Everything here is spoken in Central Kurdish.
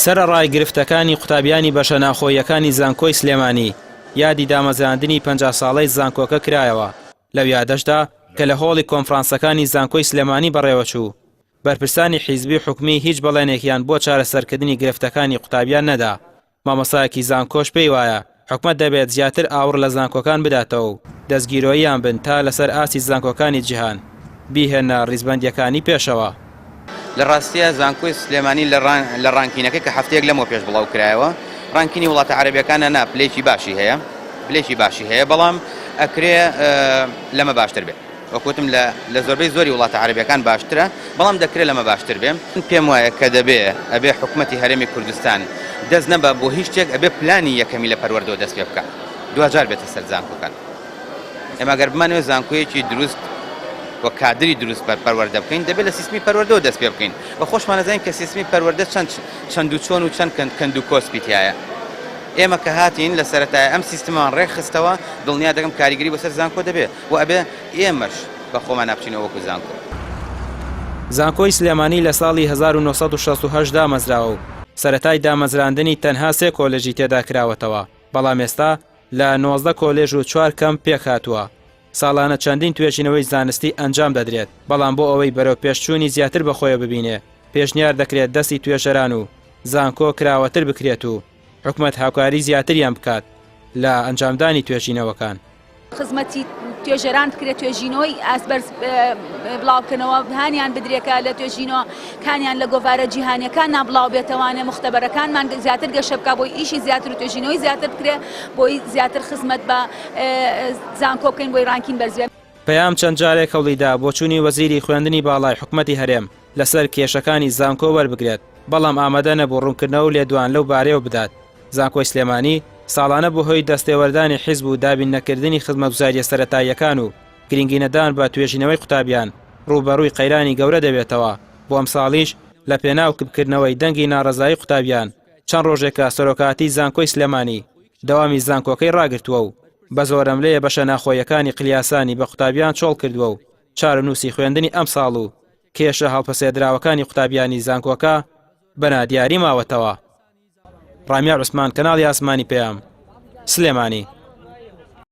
سەرەڕای گرفتەکانی قوتابیانی بەشە ناوخۆییەکانی زانکۆی سلێمانی، یادی دامەزراندنی 50 ساڵەی زانکۆکە کرایەوە، لەو یادەشدا کە لە هۆڵی کۆنفرانسەکانی زانکۆی سلێمانی بەڕێوەچوو، بەرپرسانی حیزبی و حکومی هیچ بەڵێنێکیان بۆ چارەسەرکردنی گرفتەکانی قوتابیان نەدا، مامۆستایەکی زانکۆش پێی وایە حکومەت دەبێت زیاتر ئاوڕ لە زانکۆکان بداتەوە و دەستگیرۆییان بن تا لەسەر ئاستی زانکۆکانی جیهان بیهێننە ڕیزبەندییەکانی پێشەوە. لە ڕاستیا زانکۆی سلێمانی لە ڕانکینەکەی کە هەفتەیەک لەمەوە پێش بڵاو کرایەوە ڕانکینی وڵاتە عەرەبیەکانە نا پلەیەکی باشی هەیە پلەیەکی باشی هەیە بەڵام ئەکرێ لەمە باشتر بێت. وەک وتم لە لە زۆربەی زۆری وڵاتە عەرەبیەکان باشترە بەڵام دەکرێت لەمە باشتر بێ. من پێم وایە کە دەبێ ئەبێ حکومەتی هەرێمی کوردستان دەست نەبا بۆ هیچ شتێک ئەبێ پلانی یەکەمی لە پەروەردەوە دەست پێ بکا دواجار بێتە سەر زانکۆکان. ئێمە گەر بمانەوێ زانکۆیەکی دروست و کادری دروست پەروەردە بکەین دەبێت لە سیستمی پەروەردەوە دەست پێ بکەین و خۆشمان ئەزانین کە سیستمی پەروەردە چەند چەند و چۆن و چەند کەند و کۆسپی تیایە. ئێمە کە هاتین لە سەرەتای ئەم سیستمەمان ڕێکخستەوە دڵنیا دەکەم کاریگەری بۆ سەر زانکۆ دەبێ. و ئەبێ ئێمەش بە خۆمانا بچینەوە وەکو زانکۆ. زانکۆی سلێمانی لە ساڵی 1968 دامەزراوە و سەرەتای دامەزراندنی تەنها سێ کۆلێژی تێدا کراوەتەوە، بەڵام ئێستا لە 19 کۆلێژ و چوار کەمپ پێکهاتووە. ساڵانە چەندین توێژینەوەی زانستی ئەنجام دەدرێت، بەڵام بۆ ئەوەی بەرەوپێشچوونی زیاتر بەخۆیەوە ببینێ، پێشنیار دەکرێت دەستی توێژەران و زانکۆ کراوەتر بکرێت و حکومەت هاوکاری زیاتریان بکات لە ئەنجامدانی توێژینەوەکان. خزمەتی توێژەران بکرێت توێژینەوەی ئاست بەرز بڵاو بکەنەوە هانیان بدرێکە لە توێژینەوە کانیان لە گۆڤارە جیهانیەکان نابڵاو بێتەوانێ مختبەرەکانمان زیاتر گەشە بکە بۆی ئیشی زیاتر و توێژینەوەی زیاتر بکرێ بۆی زیاتر خزمەت بە زانکۆ بکەین بۆی ڕانکین بەرز بێ. پەیام چەند جارێک هەوڵیدا بۆچوونی وەزیری خوێندنی باڵای حکومەتی هەرێم لەسەر کێشەکانی زانکۆ وەربگرێت، بەڵام ئامادە نەبوو ڕوونکردنەوە و لێدوان لەو بارەیەوە بدات. زانکۆی سلێمانی ساڵانە بەهۆی دەستێوەردانی حیزب و دابین نەکردنی خزمەتگوزارییە سەرەتاییەکان و گرنگینەدان بە توێژینەوەی قوتابیان ڕووبەڕووی قەیرانی گەورە دەبێتەوە، بۆ ئەمساڵیش لە پێناو کپکردنەوەی دەنگی ناڕەزایی قوتابیان چەند ڕۆژێکە سەرۆکایەتی زانکۆی سلێمانی دەوامی زانکۆکەی ڕاگرتووە و بە زۆرەملێ بەشە ناخۆییەکانی قلیاسانی بە قوتابیان چۆڵ کردووە و چارەنووسی خوێندنی ئەمساڵ و کێشە هەڵپەسێردراوەکانی قوتابیانی زانکۆکە بە نادیاری ماوەتەوە. ڕامیار عوسمان، کەناڵی ئاسمانی پەیام، سلێمانی.